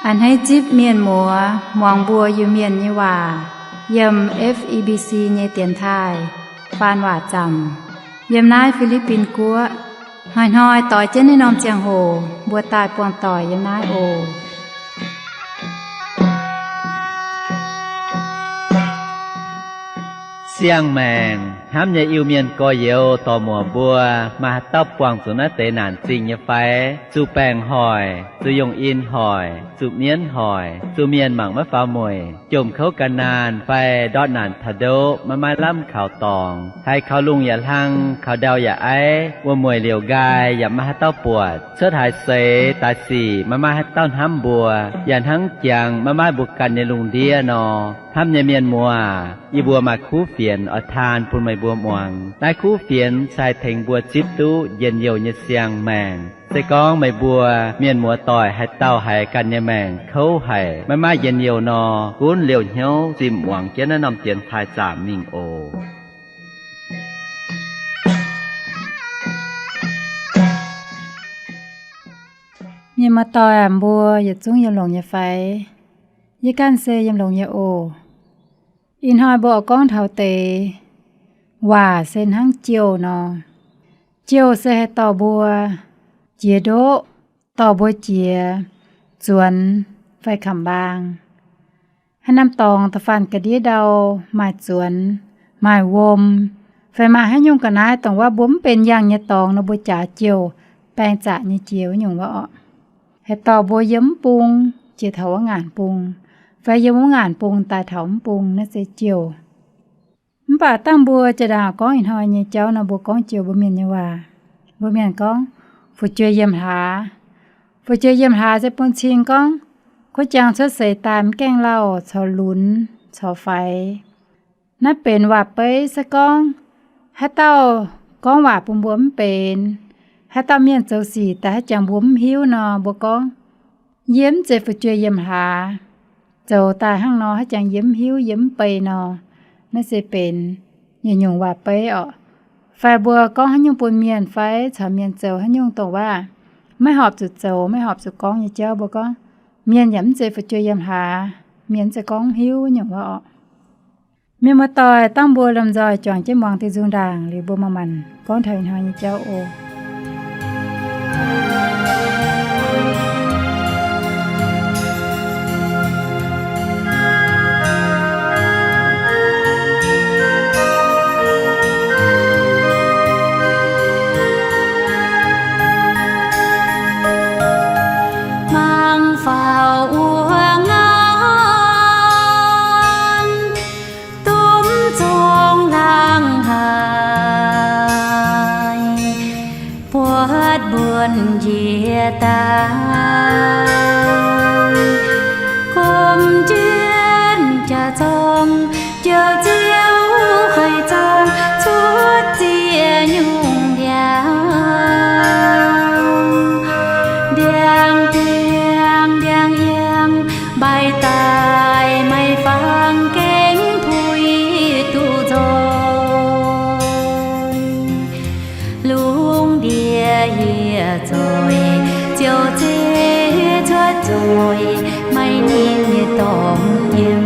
A'hneiv zipv mienh muoz muangx mbuo Iu-Mienh nyei waac yiem F E B C nyei dienx taaih faan waac zaamc yiem naaiv Fi^li^bin Guoqv. Hnoi-hnoi doix jienv naaiv norm ziangh hoc mbuo daaih buangh doic yiem naaiv oc. Siang-maengc hnamv nyei Iu-Mienh gorx-youz dorc-muoc mbuo, maaih haaix dauh buangh zuqc naaiv deix naanc zingh nyei fai? Zuqc baengc hoic, zuqc yungh in hoic, zuqc mienv hoic, zuqc mienh mangc maiv faaux mueic, jomc kouv gan naanh fai ndortv naanc taux ndoqv maiv maaih lamh kaux dorngx, haiz kaux lungh yaac hlang, kaux ndau yaac aiv, wuom-mueic liouc nqaai yaac maiv maaih haaix dauh buatc, cuotv haaix seix daaih sic maiv maaih haaix dauh hnamv mbuo, yaac hnangv jangx maiv maaih mbuo ganh nyei lungh ndiev nor. Hnamv nyei mienh muoz, yie mbuo maaih kuv fienx oix taan bun meih mbuo muangx. Naaiv kuv fienx se haih tengx mbuo zipv duqv njien-youh nyei siang-maengc. Se gorngv meih mbuo mienh muoz-doic haaix dauh haiz ganh nyei maengc kouv haic, maiv maaih njien-youh nor, gunv liouh hnyouv zimh muangx jienv naaiv norm dienx taaih zaamc mingh oc. Mienh muoz-doic aac, mbuo yietc zungv yiem longx nyei fai? Yie ganh se yiem longx nyei oc. Ih hnoi mbuo oix gorngv taux deix waac se hnangv jouh nor. Jouh se haih dorh mbuo jiex ndoqv, dorh mbuo jiex zuonx fai kamx mbaang. Haaix norm dorngx da'faanh ga'ndiev ndau maaih zuonx, maaih wuom, fai maaih haaix nyungc ga'naaiv dongh wuov mbuo mv benx yangh nyei dorngx nor, mbuo jaax jouh, baeng zaqc nyei jiex wuov nyungc wuov orqc. Haih dorh mbuo yiem mv bung jiex taux wuov ngaanc bung, fai yiem wuov ngaanc bung daaih taux mv bung, naaiv se jouh. Mv baac dangh mbuo jaa-ndaangc gorngv ih hnoi nyei jauv nor, mbuo gorngv jouh mbuo mienh nyei waac. Mbuo mienh gorngv fu'jueiv yiem hlaax. Fu'jueiv yiem hlaax se bun cing gorngv kuv jangx cuotv seix daaih mv gaengh lauh caux lunx caux faix. Naaiv benx waac-beiv se gorngv haaix dauh gorngv waac bun mbuo mv benx, haaix dauh mienh zoux sic daaih haaix jangx mbuo mv hiuv nor, mbuo gorngv, yie mv zeiz fu'jueiv yiem hlaax. Zoux daaih hnangv nor haaix jangx yie mv hiuv, yie mv bei nor, naaiv se benx yietc nyungc waac-beiv orqc. Fai mbuo gorngv haaix nyungc bun mienh fai caux mienh zoux haaix nyungc dongh waac maiv horpc zuqc zoux, maiv horpc zuqc gorngv nyei jauv, mbuo gorngv, mienh yaac mv zeiz fu'jueiv yiem hlaax, mienh mv zeiz gorngv mv hiuv nyungc wuov orqc. Mienh muoz-doic, dangh mbuo lomh nzoih juangc jienv muangx diuh nzung ndaangc liuz, mbuo maaih maanc gorngv taux ih hnoi nyei jauv oc. Mangc faaux wuov ngaanc, domh zong laangz haic, buatc mbuonx njiec daaih, gomh jienv jaax-zorng, jouh ziouv haic zorng cuotv ziex nyungc ndiangx. Ndiangx-diangx ndiangx-yangh mbaih daaih, maiv fangx gengh puix duqv nzoih. Lungh ndiev yietc zoih, ziouc zeiz cuotv nzoih, maiv ninh nyei dorngx yiem.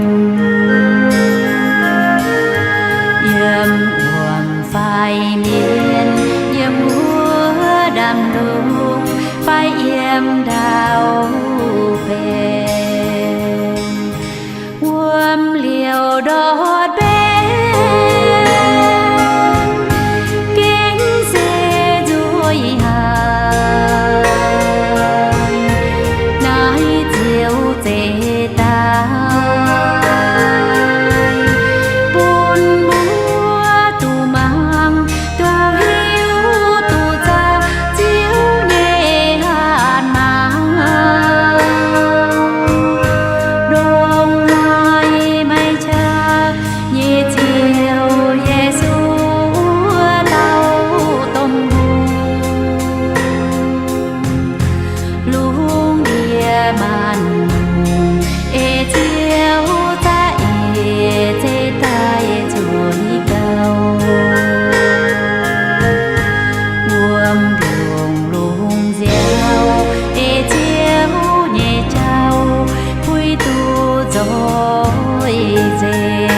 zeiz.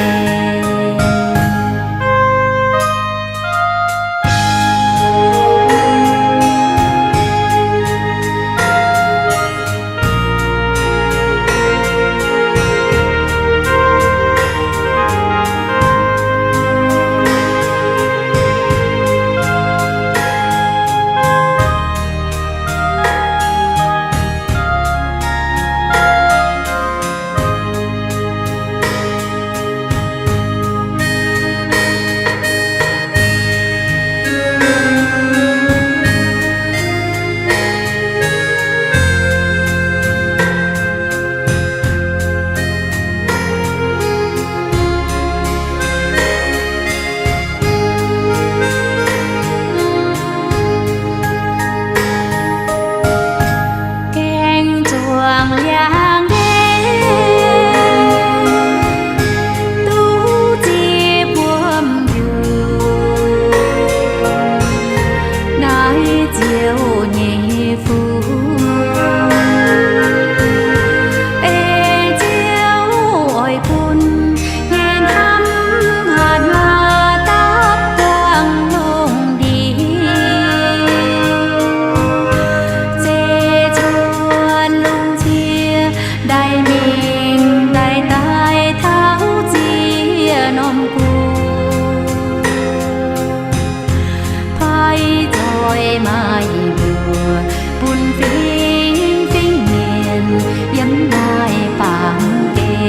Gaeng zuangx yangh ndeic, duqv ziex buomv njuqc, naaiv ziouc nyei fuqv. Ei Ziouv oix bun nyei hnamv hatc maaih dapv buangh lungh ndiev, zeiz cuotv lungh ndiev daaih mingh daaih daaih taux ziex norm guoqv. Paaiv zoih maaih mbuox bun fingx fingx mienh yiem naaiv baamh gen.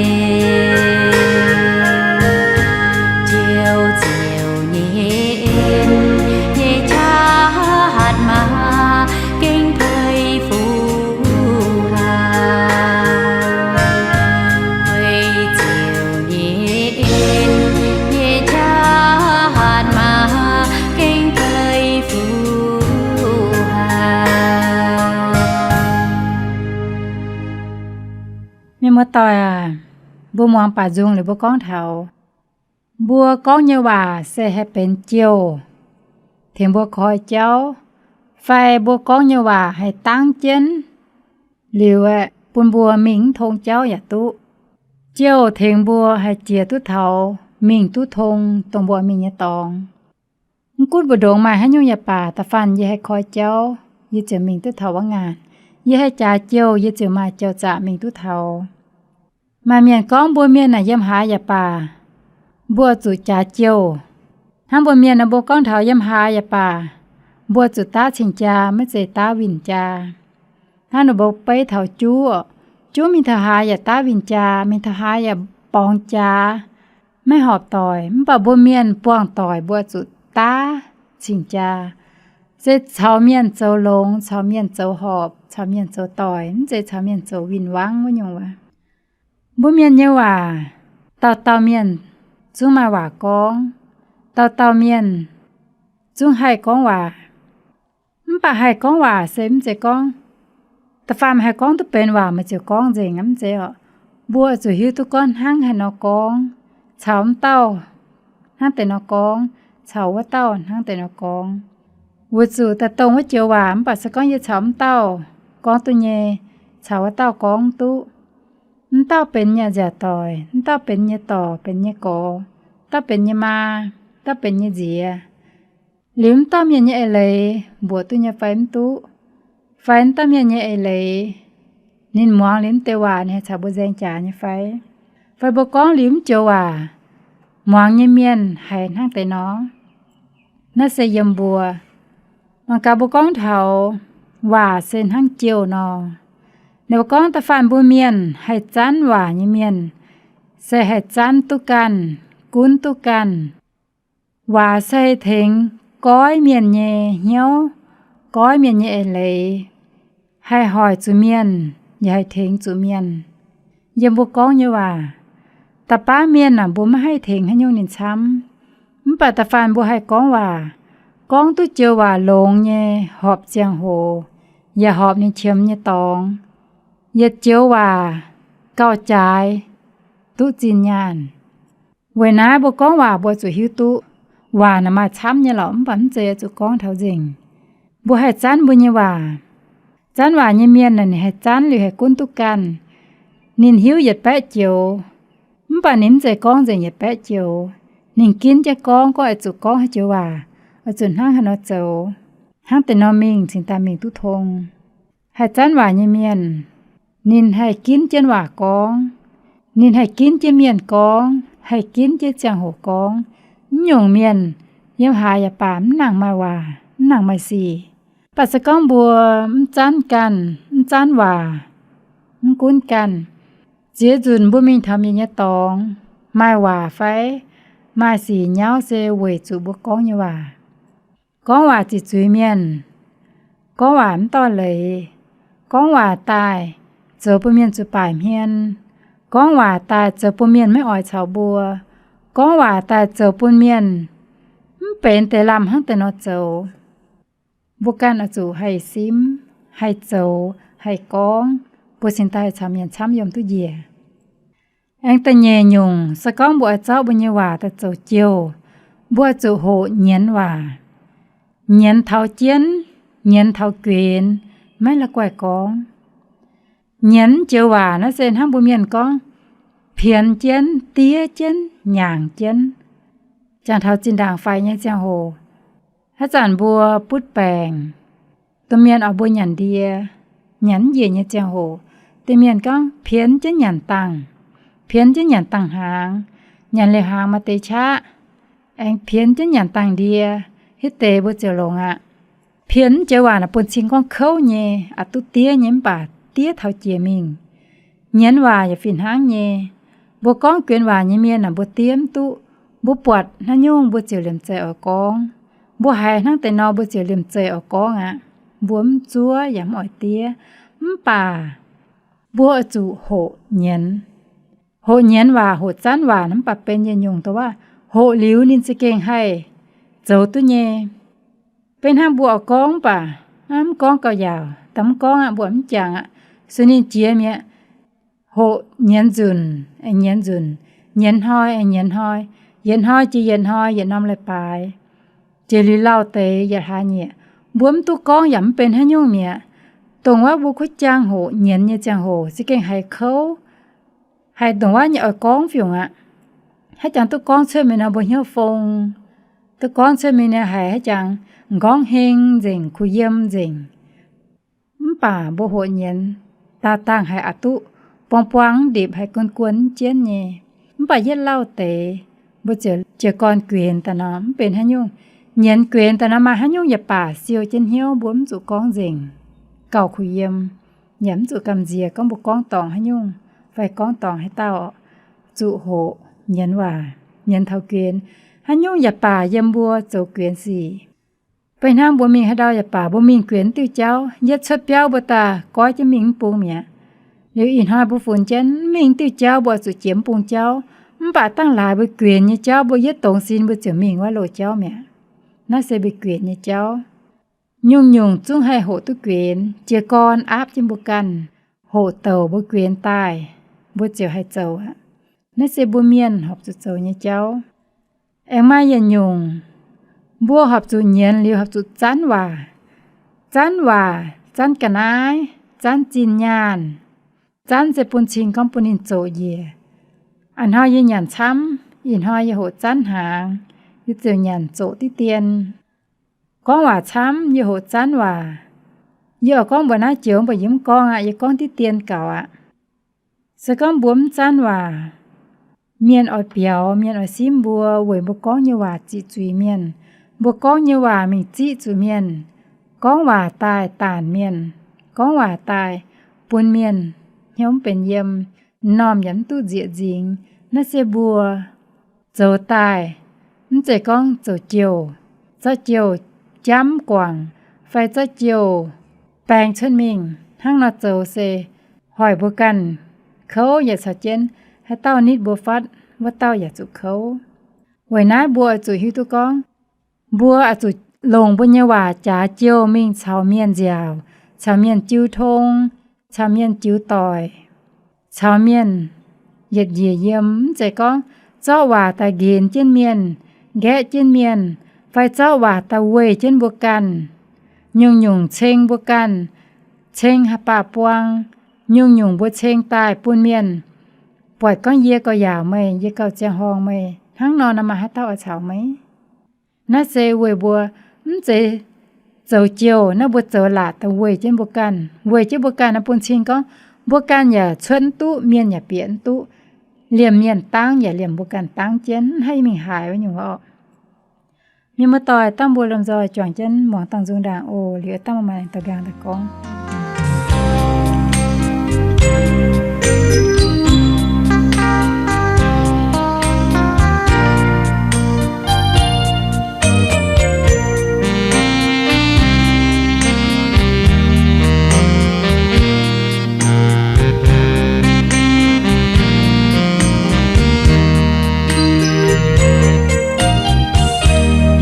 Ziouv, Ziouv nyei en nyei qaqv hatc maa gengh pei fuqv aqv. Ei Ziouv nyei en nyei qaqv hatc maa gengh pei fuqv aqv. Mienh muoz-doic aac, mbuo muangx baac nzung liuz mbuo gorngv taux, mbuo gorngv nyei waac se haih benx jouh tengx mbuo koi jauv, fai mbuo gorngv nyei waac haih dangv jienv liuz aeqv, bun mbuo mingh mv tong jauv yaac duqv. Jouh tengx mbuo haih jiex duqv taux mingh duqv tong dongh mbuo mingh nyei dorngx. Mv gunv mbu'ndongx maaih haaix nyungc yaac baac, da'faanh yie haih koi jauv, yie ziouc mingh duqv taux wuov ngaanc. Yie haih jaax jouh, yie ziouc maaih jauv-zaqc mingh duqv taux. Maaih mienh gorngv mbuo mienh naaic yiem haaix yaac baac, mbuo zuqc jaax jouh. Hnangv mbuo mienh nor, mbuo gorngv taux yiem haaix yaac baac, mbuo zuqc daav cing-jaa, maiv zeiz daav win-jaa. Hnangv nor mbuo beiv taux juv, juv mingh taux haaix yaac daav win-jaa, mingh taux haaix yaac borngz jaax, maiv horpc doic. Mv baac mbuo mienh buangh doic mbuo zuqc daav cing-jaa, se caux mienh zoux longx, caux mienh zoux horpc, caux mienh zoux doic, mv zeiz caux mienh zoux win-wangv wuov nyungc waac. Mbuo mienh nyei waac, dauh dauh mienh zungv maaih waac gorngv, dauh dauh mienh zungv haih gorngv waac. Mv baac haih gorngv waac se mv zeiz gorngv da'faanh haih gorngv duqv benx waac meih ziouc gorngv nzengc, mv zeiz oc. Mbuo zuqc hiuv duqv gorngv hnangv haaix nor gorngv, caux mv dauh hnangv deix nor gorngv, caux wuov dauh hnangv deix nor gorngv. Weic zuqc daaih dongh wuov joux waac mv baac se gorngv yie caux mv dauh gorngv duqv nyei, caux wuov dauh gorngv mv duqv. Mv dauh benx nyei nziaauc doic, mv dauh benx nyei dorc, benx nyei gorx, dauh benx nyei maa, dauh benx nyei nziex. Liuz mv dauh mienh nyei eix leiz mbuoqc duqv nyei fai mv duqv, fai mv dauh mienh nyei eix leiz ninh muangx liuz mv deix waac ninh haih caux mbuo nzaeng jaax nyei fai, fai mbuo gorngv liuz mv joux waac, muangx nyei mienh haiz hnangv deix nor. Naaiv se yiem mbuo. Mangc gaax mbuo gorngv taux waac se hnangv jouh nor, ninh mbuo gorngv da'faanh mbuo mienh haih zanv waac nyei mienh, se haih zanv duqv ganh, gunv duqv ganh. Waac se tengx goiv mienh nyei hnyouv, goiv mienh nyei eix leiz, haih hoic zuqc mienh, yaac haih tengx zuqc mienh. Yiem mbuo gorngv nyei waac, da'baav mienh aah, mbuo maiv haih tengx haaix nyungc ninh camv. Mv baac da'faanh mbuo haih gorngv waac, gorngv duqv joux waac longx nyei, horpc ziangh hoc, yaac horpc ninh qiemx nyei dorngx, yietc joux waac gauh jaaix duqv zinh nyaanh. Weic naaiv mbuo gorngv waac mbuo zuqc hiuv duqv, waac naaic maaih camv nyei lorqc, mv baac mv zeiz zuqc gorngv taux nzengc. Mbuo haih zanv mbuo nyei waac. Zanv waac nyei mienh naaic ninh haih zanv liuz haih gunv duqv ganh. Ninh hiuv yietc baeqv joux. Mv Mv baac ninh mv zeiz gorngv nzengc yietc baeqv joux. Ninh ginv jienv gorngv, gorngv oix zuqc gorngv haaix joux waac, oix zuqc hnangv haaix nor zoux, hnangv deix nor mingh cingx daaih mingh duqv tong. Haih zanv waac nyei mienh, ninh haih ginv jienv waac gorngv. Ninh haih ginv jienv mienh gorngv, haih ginv jienv ziangh hoc gorngv. Mv nyungc mienh yiem haaix yaac baac mv nangc maaih waac, mv nangc maaih sic. Mv baac se gorngv mbuo mv zanv ganh, mv zanv waac, mv gunv ganh, ziex nzunc mbuo mingh taux mienh nyei dorngx, maaih waac fai maaih sic nyauv se weic zuqc mbuo gorngv nyei waac. Gorngv waac ziqc zuiz mienh, gorngv waac mv dorh leiz, gorngv waac daaih zoux bun mienh zuqc baaic hmien, gorngv waac daaih zoux bun mienh maiv oix caux mbuo, gorngv waac daaih zoux bun mienh mv benx deix lamh hnangv deix nor zoux. Mbuo ganh oix zuqc haih simv, haih zoux, haih gorngv, mbuo cingx daaih caux mienh camv yiem duqv njiec. Aengx da'nyeic nyungc, se gorngv mbuo oix zorqv mbuo nyei waac daaih zoux jouh, mbuo zuqc hoqc nyienz waac. Nyienz taux jienv, nyienz taux guenx, maiv la'guaih gorngv. Nyienz joux waac naaiv se hnangv mbuo mienh gorngv, pienx jienv, diev jienv, nyaangc jienv. Jangx taux zinh ndaangc faix nyei ziangh hoc, haaix zanc mbuo butv baengc, domh mienh oix mbuo nyanc ndie, nyanc mv njiec nyei ziangh hoc, domh mienh gorngv pienx jienv nyanc dangh, pienx jienv nyanc dangh hnaangx, nyanc liuz hnaangx maaih deix qaqv, aengx pienx jienv nyanc dangh ndie, hitv deix mbuo ziouc longx aqv. Pienx joux waac naaic bun cing gorngv kouv nyei, aqc duqv diev nyei mv baac diev taux jiex mingh. Nyienz waac yaac fih hnangv nyei. Mbuo gorngv guenx waac nyei mienh naaic mbuo diev mv duqv. Mbuo buatc haaix nyungc mbuo ziouc liemh zeih oix gorngv. Mbuo haiz hnangv deix nor mbuo ziouc liemh zeih oix gorngv aqv. Mbuo mv zuov yaac mv oix diev. Mv baac mbuo oix zuqc hoqc nyienz. Hoqc nyienz waac, hoqc zanv waac mv baac benx yietc nyungc dongh waac hoqc liuz ninh za'gengh haih zoux duqv nyei. Beiv hnangv mbuo oix gorngv mv baac mv gorngv gauh yaauc, da'mv gorngv aqv, mbuo mv jangx aqv, sueih ninh jiex mi'aqv. Hoqc nyienz nzunc aengx nyienz nzunc, nyienz hnoi aengx nyienz hnoi, yietc hnoi jiex yietc hnoi, yietc norm leiz-baaix, jiex liuz lauh deix yietc hlaax nyieqc, mbuo mv duqv gorngv yaac mv benx haaix nyungc mi'aqv. Dongh wuov mbuo kuv jaang hoqc nyienz nyei ziangh hoc za'gengh haiz kouv, haiz ndongc wuov nyei oix gorngv fiungc aqv. Haiz jangx duqv gorngv cuotv mingh nor mbuo hnyouv fong, duqv gorngv cuotv mingh nor haiz haiz jangx m'nqorngv heng nzengc, kuh yiem nzengc. Mv baac mbuo hoqc nyienz, daaih dangh haiz aqc duqv buang buang mv ndipc, haiz guon guon mv jienv nyei. Mv baac yietv lauh deix, mbuo ziouc jiez gorn guenx daaih nor mv benx haaix nyungc. Nyienz guenx daaih nor maaih haaix nyungc yaac baac siou jienv hnyouv, mbuo mv zuqc gorngv nzengc, gauh kuh yiem, yaac mv zuqc gamh nziex gorngv mbuo gorngv dorngc haaix nyungc fai gorngv dorngc haaix dauh. Zuqc hoqc nyienz waac, nyienz taux guenx, haaix nyungc yaac baac yiem mbuo zoux guenx sic. Beiv hnangv mbuo mingh haaix ndau yaac baac, mbuo mingh guenx diuh jauv, yietv cuotv biauv mbuo daaih goiv jienv mingh mv bung mi'aqv. Liuz ih hnoi mbuo funx jienv mingh diuh jauv mbuo oix zuqc jiex mv bung jauv, mv baac dangh laaix mbuo guenx nyei jauv mbuo yietv dongz sin mbuo ziouc mingh wuov loz jauv mi'aqv. Naaiv se mbuo guenx nyei jauv. Nyungc-nyungc zungv haih hoqc duqv guenx, jiez gorn aapv jienv mbuo ganh, hoqc douc mbuo guenx daaih, mbuo ziouc haih zoux aqv. Naaiv se mbuo mienh horpc zuqc zoux nyei jauv. Aengx maaih yietc nyungc, mbuo horpc zuqc nyienz liuz horpc zuqc zanv waac. Zanv waac, zanv ga'naaiv, zanv zinh nyaanh. Zanv se bun cing gorngv bun ninh zoqc njiec. A'hnoi yie nyanc camv, ih hnoi yie hoqc zanv hnaangx, yie ziouc nyanc zoqc diqv dien. Gorngv waac camv, yie hoqc zanv waac. Yie oix gorngv mbuox naaiv joux, mv baac yie mv gorngv aqv, yie gorngv diqv dien gaux aqv. Se gorngv mbuo mv zanv waac, mienh oix biaux, mienh oix simv mbuo weic mbuo gorngv nyei waac ziqc zuiz mienh. Mbuo gorngv nyei waac mingh ziqv zuqc mienh, gorngv waac daaih daanc mienh, gorngv waac daaih bun mienh hnyouv mv benx yiem, m'normh yaac mv duqv nzieqc nzingx. Naaiv se mbuo zoux daaih, mv zeiz gorngv zoux jouh, zorqv jouh jamv guangc, fai zorqv jouh baeng cuotv mingh. Hnangv nor zoux se hoic mbuo ganh kouv yaac caux jienv haaix dauh nitv mbuo fatv, wuov dauh yaac zuqc kouv. Weic naaiv mbuo oix zuqc hiuv duqv gorngv, mbuo oix zuqc longc mbuo nyei waac jaax jouh mingh caux mienh nziaauc, caux mienh jiu tong, caux mienh jiu doic, caux mienh yietc njiec yiem. Mv zeiz gorngv zorqv waac daaih nqenx jienv mienh, nqaeqv jienv mienh, fai zorqv waac daaih weih jienv mbuo ganh. Nyungc-nyungc ceng mbuo ganh, ceng haaix baac buang, nyungc-nyungc mbuo ceng daaih bun mienh buatc gorngv yie gauh yaauc meih, yie gauh ziangh horngh meih, hnangv nor naaiv maaih haaix dauh oix caux meih? Naaiv se weic mbuo mv zeiz zoux jouh, naaiv mbuo zoux laatc daaih weic jienv mbuo ganh, weic jienv mbuo ganh naaiv bun cing gorngv mbuo ganh yaac cuotv mv duqv, mienh yaac bieqc mv duqv, liemh mienh dangv yaac liemh mbuo ganh dangv jienv, mv haih mingh haaix wuov nyungc orqc. Mienh muoz-doic, dangh mbuo lomh nzoih juangc jienv muangx dangh nzung ndaangc oc. Liuz dangh maaih dorh mbiaangx daaih gorngv.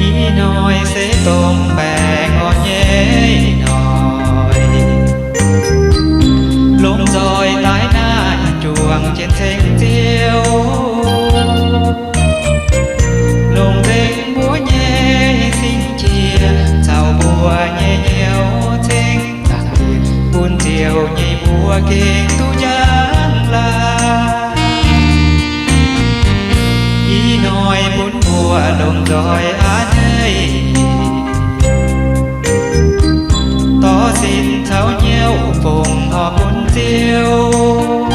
Ih hnoi se dongh baengh orn nyei ih hnoi, lomh nzoih daaih naaiv juangc jienv ceng Ziouv, longc nzengc mbuo nyei singx qiex caux mbuo nyei hnyouv ceng zaangc Diex, bun Ziouv nyei mbuox gengh duqv njang laangc. Ih hnoi bun mbuo lomh nzoih a'hneiv dorh sin caux hnyouv fongc horc bun Ziouv,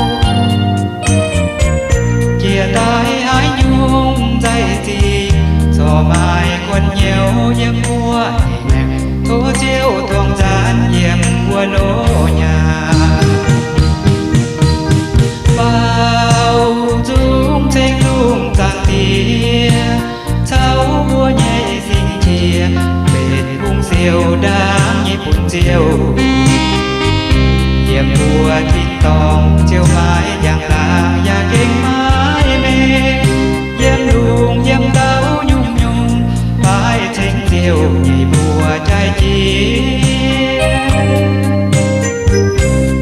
jiex daaih haaix nyungc nzaic zingh, corc maaih guanh hnyouv yiem mbuo nyei maengc. Tov Ziouv tongx nzaanx yiem mbuo loz nyaah. Baaux nzung ceng lungh zaangc Diex caux mbuo nyei singx qiex, benx hungh siouc ndaangc nyei bun Ziouv. Yiem mbuo tin-dorngh Ziouv maaih njang laangc yaac gengh maaih mengh. Yiem lungh yiem ndau nyungc-nyungc, maiv ceng Ziouv nyei mbuox jaaix jiez.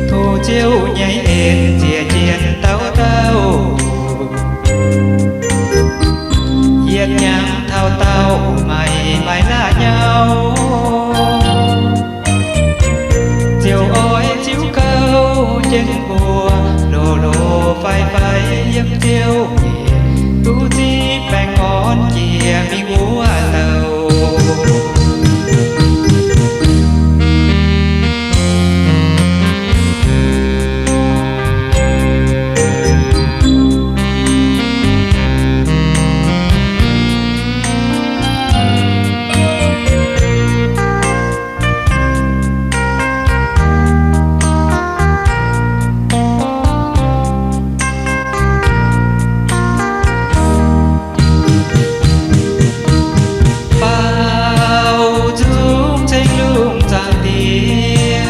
Tov Ziouv nyei en ziec jien dauh dauh, yietc hnyangx taux daauh maaih maaih la'nyauv. Ziouv oix ziux gouv jienv mbuo, loz-loz fai-fai yiem Ziouv nyei, duqv ziqv baengh orn jiex mingh wuov douh. Baaux nzung ceng lungh zaangc Diex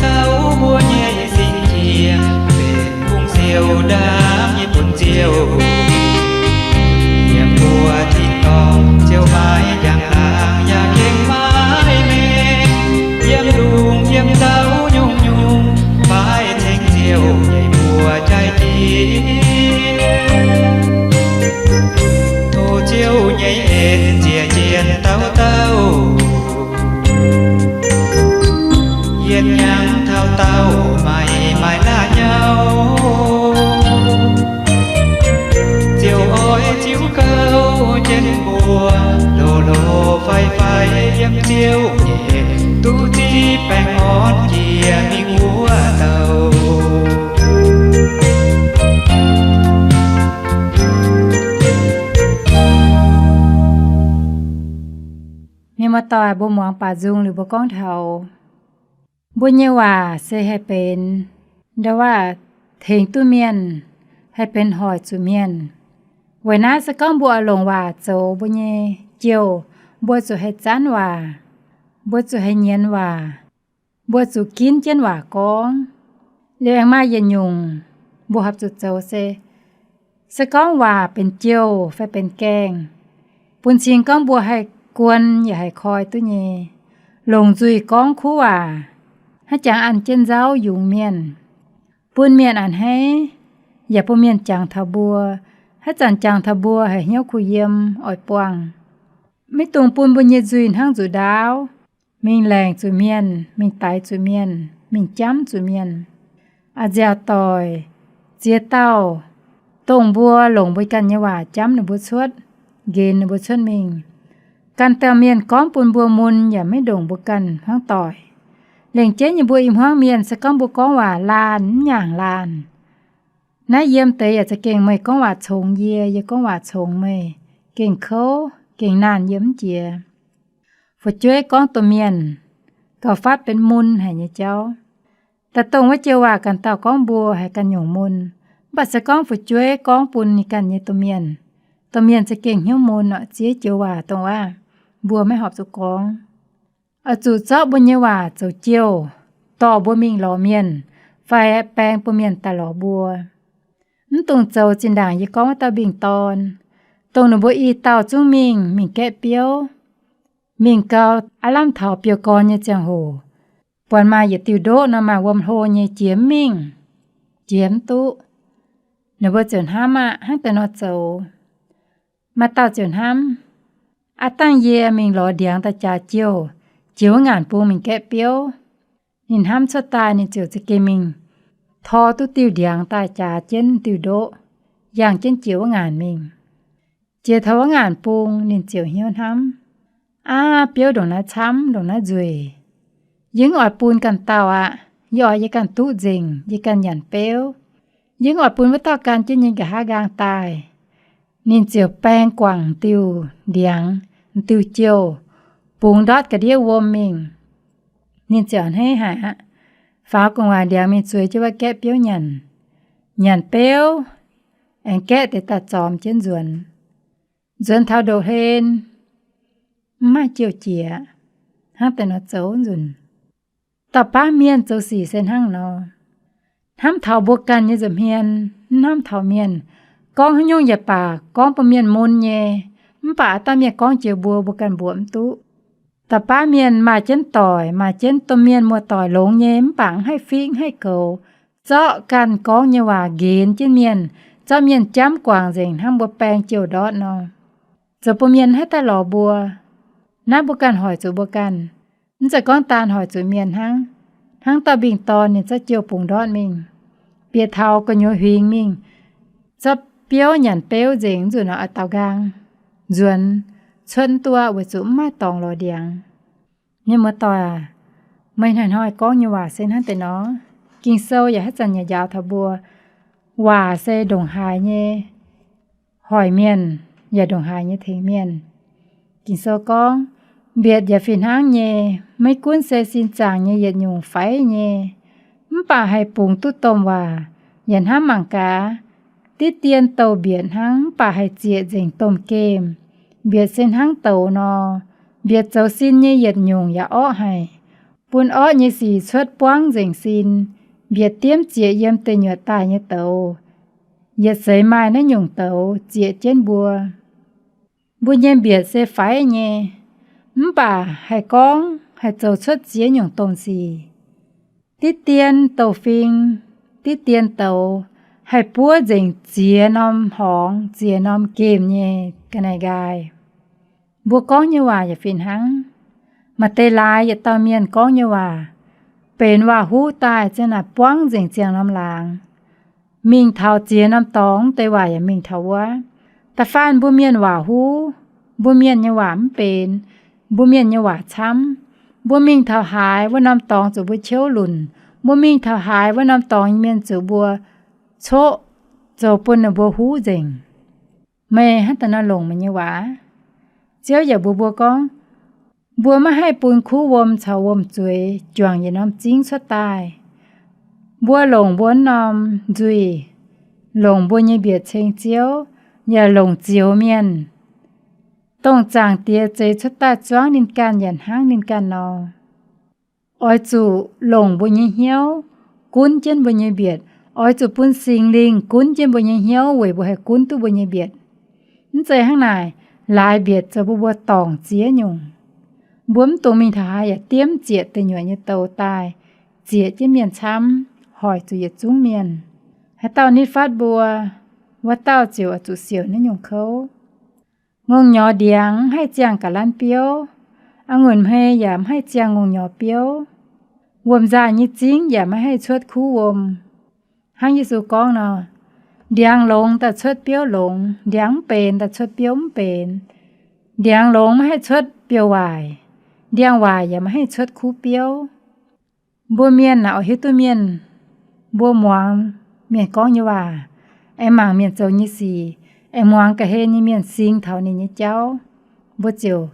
caux mbuo nyei singx qiex, benx hungh siouc ndaangc nyei bun Ziouv. Yiem mbuo tin-dorngh Ziouv maaih njang laangc yaac gengh maaih mengh. Yiem lungh yiem ndau nyungc-nyungc, maiv ceng Ziouv nyei mbuox jaaix jiez. Tov Ziouv nyei en ziec jien dauh dauh, yietc hnyangx taux daauh maaih maaih la'nyauv. Ziouv oix ziux gouv jienv mbuo, loz-loz fai-fai yiem Ziouv nyei, duqv ziqv baengh orn jiex mingh wuov douh. Mienh muoz-doic, mbuo muangx baac nzung liuz mbuo gorngv taux mbuo nyei waac se haih benx nda waac tengx duqv mienh, haih benx hoic zuqc mienh. Weic naaiv se gorngv mbuo oix longc waac zoux mbuo nyei jouh, mbuo zuqc haih zanv waac, mbuo zuqc haih nyienz waac, mbuo zuqc ginv jienv waac gorngv. Liuz aengx maaih yietc nyungc mbuo horpc zuqc zoux se, se gorngv waac benx jouh fai benx gaengh, bun cing gorngv mbuo haih guon yaac haih koi duqv nyei, longc nzuih gorngv kuv waac, haaix jangx an jienv nzauv yungz mienh, bun mienh a'hneiv, yaac bun mienh jangx taux mbuo, haaix zanc jangx taux mbuo haih hnyouv kuh yiem oix buangh. Maiv dungx bun mbuo nyei nzuih hnangv nzuqc ndaauv, mingh laengc zuqc mienh, mingh daix zuqc mienh, mingh jamv zuqc mienh. A'nziaauc doic, ziex dauh, dongh mbuo longc mbuo ganh nyei waac jamv ninh mbuo cuotv, nqenx ninh mbuo cuotv mingh. Ganh dauh mienh gorngv bun mbuo mun yaac maiv ndongc mbuo ganh hmuangv doic. Lengc jeiv nyei mbuo i hmuangv mienh se gorngv mbuo gorngv waac laanh mv nyaangc laanh. Naaiv yiem deix yaac za'gengh meih gorngv waac congx yie, yie gorngv waac congx meih, gengh kouv gengh naanh yiem mv jiex. Fu'jueiv gorngv domh mienh gauh fatv benx mun haic nyei jauv. Daaih dongh wuov joux waac ganh dauh gorngv mbuo haih ganh nyungc mun. Mv baac se gorngv fu'jueiv gorngv bun ninh ganh nyei domh mienh, domh mienh za'gengh hnyouv mun oc. Ziex joux waac dongh wuov mbuo maiv horpc zuqc gorngv. Oix zuqc zorqv mbuo nyei waac zoux jouh, dorh mbuo mingh lorz mienh, fai baeng bun mienh daaih lorz mbuo. Mv dungx zoux zinh ndaangc yie gorngv wuov dauh mbingh dorn, dongh ninh mbuo i dauh zungv mingh, mingh gaeqv biouv, mingh gau aav lamh taux biouv-gorn nyei ziangh hoc, buatc maaih yietc diuh ndoqv nor maaih wuom hlo nyei, jiex mv mingh, jiex mv duqv. Ninh mbuo ziouc hnamv aqv, hnangv deix nor zoux. Maaih dauh ziouc hnamv, aav dangh yie mingh lorz ndiangx daaih jaax jouh, jiex wuov ngaanc bung mingh gaeqv biouv. Ninh hnamv cuotv daaih, ninh ziouc za'gengh mingh tor duqv diuh ndiangx daaih jaax jienv diuh ndoqv, yangh jienv jiex wuov ngaanc mingh. Jiex taux wuov ngaanc bung, ninh ziouc hnyouv hnamv, aav, biouv ndongc naaiv camv, ndongc naaiv nzueic. Yie mv oix bun ganh dauh aqv. Yie oix yie ganh duqv nzengc, yie ganh nyanc beuv. Yie mv oix bun wuov dauh gan jienv nyei nqa'haav nqaang daaih. Ninh ziouc baeng guangc diuh ndiangx, diuh jouh, bungx ndortv ga'ndiev wuom mingh. Ninh ziouc a'hneiv haic aqv, faaux gu'nguaaic ndiangx mingh zueiz jienv wuov gaeqv biouv nyanc. Nyanc beuv, aengx gaeqv deix daaih zormx jienv nzuonx. Nzuonx taux ndoqv hlen, mv maaih jouh jiex, hnangv deix nor zoux nzunc. Dauh baav mienh zoux sic se hnangv nor. Hnamv taux mbuo ganh nyei nza'hmien, mv hnamv taux mienh. Gorngv haaix nyungc yaac baac gorngv bun mienh mun nyei, mv baac aav dangh mienh gorngv jiex mbuo, mbuo ganh mbuoqc mv duqv. Dauh baav mienh maaih jienv doic, maaih jienv domh mienh muoz-doic longx nyei, mv baac mv haih fiqv mv haih goux, zorqv ganh gorngv nyei waac nqenx jienv mienh, zorqv mienh jamv guangc nzengc hnangv mbuo baeng jouh ndortv nor, zoux bun mienh mv haih daaih lorz mbuo. Naaiv mbuo ganh hoic zuqc mbuo ganh. Mv zeiz gorngv daan hoic zuqc mienh hnangv. Hnangv dauh mbingh dorn ninh zorqv jouh bungx ndortv mingh, bieqc taux gu'nyuoz huingx mingh, zorqv biouv nyanc beuv nzengc, nzunc nor oix daaux nqaang nzuonx, cuotv mv duqv weic zuqc mv maaih dorngx lorz ndiangx. Mienh muoz-doic aac, meih hnoi-hnoi gorngv nyei waac se hnangv deix nor. Ging-Sou yaac haaix zanc yaac njaaux taux mbuo, waac se ndongc haaix nyei hoic mienh, yaac ndongc haaix nyei tengx mienh. Ging-Sou gorngv, mbietc yaac fih hnangv nyei. Maiv gunv se sin zaangc nyei yietc nyungc faix nyei, mv baac haih bungx duqv domh waac yaac hnamv mangc gaax. Diqv dien douh mbietc hnangv, mv baac haih zieqc nzengc domh gemh. Mbietc se hnangv douz nor. Mbietc zoux sin nyei yietc nyungc yaac orqv haic, bun orqv nyei sic cuotv buangv nzengc sin. Mbietc diemv zieqc yiem deic nyuoqc daaih nyei douz. Yietc seix maaih naaiv nyungc douz zieqc jienv mbuo. Mbuo nyei mbietc se faix nyei, mv baac haih gorngv haih zoux cuotv ziex nyungc domh sic. Diqv dien douh fing, diqv dien douz, haih buov nzengc ziex norm horngz, ziex norm gemh nyei ga'naaiv nqaai. Mbuo gorngv nyei waac yaac fih hnangv. Maaih deix laaix yietc dauh mienh gorngv nyei waac benx waac-huv daaih, ziang naaic buangv nzengc ziangh norm laangz, mingh taux ziex norm dorngx, deix waac yaac mingh taux wuov. Da'faanh mbuo mienh waac-huv, mbuo mienh nyei waac mv benx, mbuo mienh nyei waac camv. Mbuo mingh taux haaix, wuov norm dorngx zuqc mbuo ciouv lunc. Mbuo mingh taux haaix, wuov norm dorngx nyei mienh zuqc mbuo coqv, zoux bun ninh mbuo huv nzengc. Meih hnangv daaih nor longc meih nyei waac? Ziouv yaac mbuox mbuo gorngv, mbuo maiv haih bun kuv wuom caux wuom-zueiz juangc yietc norm zingv cuotv daaih. Mbuo longc mbuo norm nzuih, longc mbuo nyei mbietc ceng Ziouv, yaac longc zioux mienh, dongh Zaangc Diex zeix cuotv daaih zuangv ninh ganh yaac hnangv ninh ganh nor. Oix zuqc longc mbuo nyei hnyouv gunv jienv mbuo nyei mbietc. Oix zuqc bun Singx Lingh gunv jienv mbuo nyei hnyouv weic mbuo haih gunv duqv mbuo nyei mbietc. Mv zeiz hnangv naaic, laaix mbietc zoux bun mbuo dorngc ziex nyungc. Mbuo mv dungx mingh taux haaix yaac diemv zieqc deic nyuoqc nyei douz daaih, zieqc jienv mienh camv, hoic zuqc yietc zungv mienh. Haaix dauh nitv fatv mbuo, wuov dauh ziouc oix zuqc siouc naaiv nyungc kouv. Ngongh nyorx ndiangx mv haih ziangh ga'lanv biouv, a'ngunc hmei yaac mv haih ziangh ngongh nyorx biouv, wuom-nzaaih nyei zingv yaac maiv haih cuotv kuv wuom. Hnangv Yesu gorngv nor, Ndiangx longx daaih cuotv biouv longx, ndiangx mv benx daaih cuotv biouv mv benx. Ndiangx longx maiv haih cuotv biouv waaic, ndiangx waaic yaac maiv haih cuotv kuv biouv. Mbuo mienh naaic oix hiuv duqv mienh, mbuo muangx mienh gorngv nyei waac, aengx mangc mienh zoux nyei sic, aengx muangx ga'hlen nyei mienh sing taux ninh nyei jauv, mbuo ziouc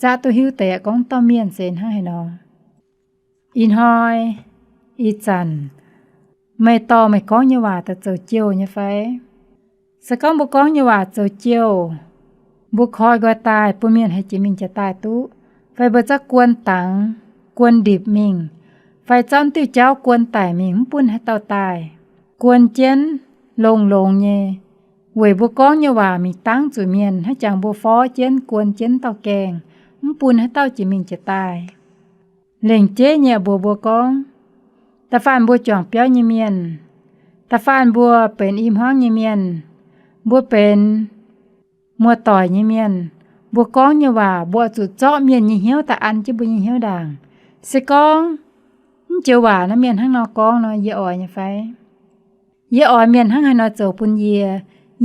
zaqv duqv hiuv deix aqv gorngv dauh mienh se hnangv haaix nor. Ih hnoi, ih zanc, meih dorh meih gorngv nyei waac daaih zoux jouh nyei fai? Se gorngv mbuo gorngv nyei waac zoux jouh, mbuo koi nqoi daaih bun mienh haih jiex mingh jiex daaih duqv, fai mbuo zaqv guon dangx, guon ndipc mingh, fai zaqv diuh jauv guon daic mingh mv bun haaix dauh daaih, guon jienv longx-longx nyei, weic mbuo gorngv nyei waac mingh dangv zuqc mienh hnangv jangx mbuo forv jienv guon jienv dauh gaengh, mv bun haaix dauh jiex mingh jiex daaih. Lengc jeiv nyei mbuox mbuo gorngv, da'faanh mbuo juangc biauv nyei mienh, da'faanh mbuo benx i hmuangv nyei mienh, mbuo benx muoz-doic nyei mienh, mbuo gorngv nyei waac mbuo zuqc zorqv mienh nyei hnyouv daaih an jienv mbuo nyei hnyouv ndaangc. Se gorngv mv joux waac naaiv mienh hnangv nor gorngv nor, yie oix nyei fai? Yie oix mienh hnangv haaix nor zoux bun yie,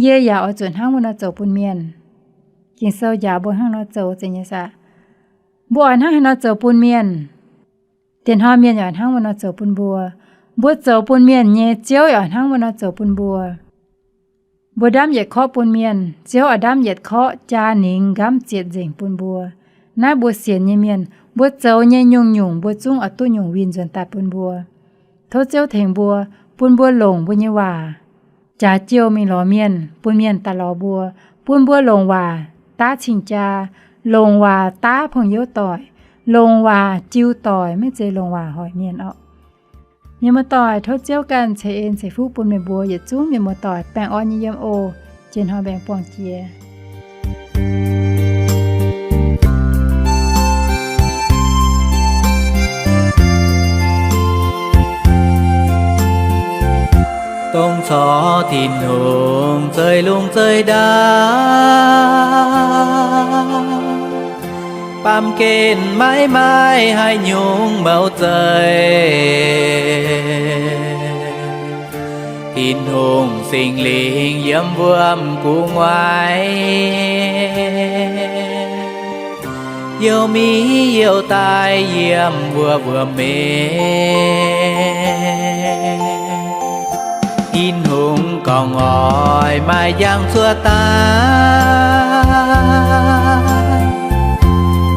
yie yaac oix zuqc hnangv wuov nor zoux bun mienh. Ging-Sou njaaux mbuo hnangv nor zoux zeiz nyei saah? Mbuo oix hnangv haaix nor zoux bun mienh, diex hnoi mienh yaac hnangv wuov nor zoux bun mbuo. Mbuo zoux bun mienh nyei, Ziouv yaac hnangv wuov nor zoux bun mbuo. Mbuo ndamv yietc korqv bun mienh, Ziouv oix ndamv yietc korqv jaa ningx nqamv zietc nzengc bun mbuo. Naaiv mbuo sienx nyei mienh, mbuo zoux nyei nyungc-nyungc mbuo zungv oix duqv nyungc winh nzuonx daaih bun mbuo. Tov Ziouv tengx mbuo, bun mbuo longc mbuo nyei waac jaax jouh mingh lorz mienh, bun mienh daaih lorz mbuo, bun mbuo longc waac daav cing jaa, longc waac daav pong-youv doic, longc waac jiu doic, maiv zeiz longc waac hoic mienh orqc. Mienh muoz-doic, tov Ziouv ganh ceix en ceix fuqv bun meih mbuo yietc zungv mienh muoz-doic baengh orn nyei yiem oc. Jiex hnoi mbaengx buangh jiex. Dongh corc Tin-Hungh zeiv lungh zeiv ndau, baamh gen maiv maaih haaix nyungc mouc zeiv. Tin-Hungh Singx Lingh yiem wuom gu'nguaaic, youh mi youh daaih yiem wuov wuom mengh. Tin-Hungh gorngv oix maaih njang cuotv daaih,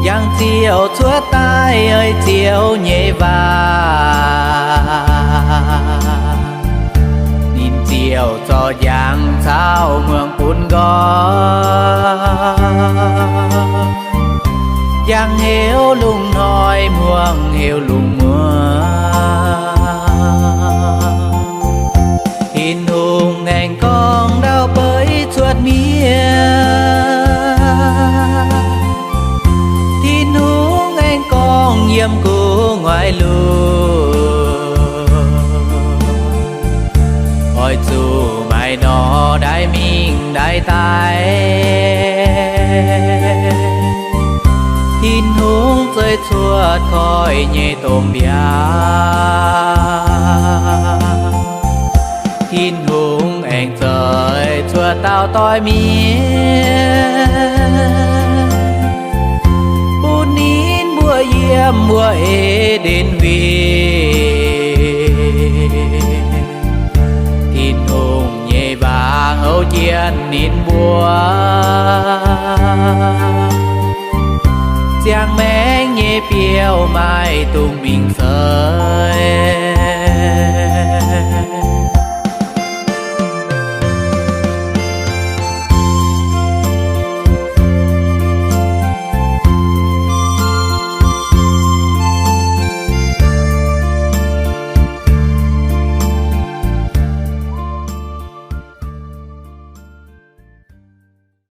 njang ziouc cuotv daaih ei Ziouv nyei waac. Ninh ziouc zorc njang caux muangx bun nqoi, njang heuc lungh hnoi, muangx heuc lungh muoz. Tin-Hungh aengx gorngv ndau beiv cuotv mienh, Tin-Hungh aengx gorngv yiem gu'nguaaic lungh, oix zuqc maaih norm ndaix mingh ndaix daaih. Tin-Hungh zueiz cuotv koiv nyei domh mbiaauc. Tin-Hungh aengx zueiz cuotv dauh doix mienh, bun ninh mbuo yiem wuov E^nden Huingx. Tin-Hungh nyei waac houv jienv ninh mbuo, ziangh maengc nyei biouv maiv dungx mingh seix.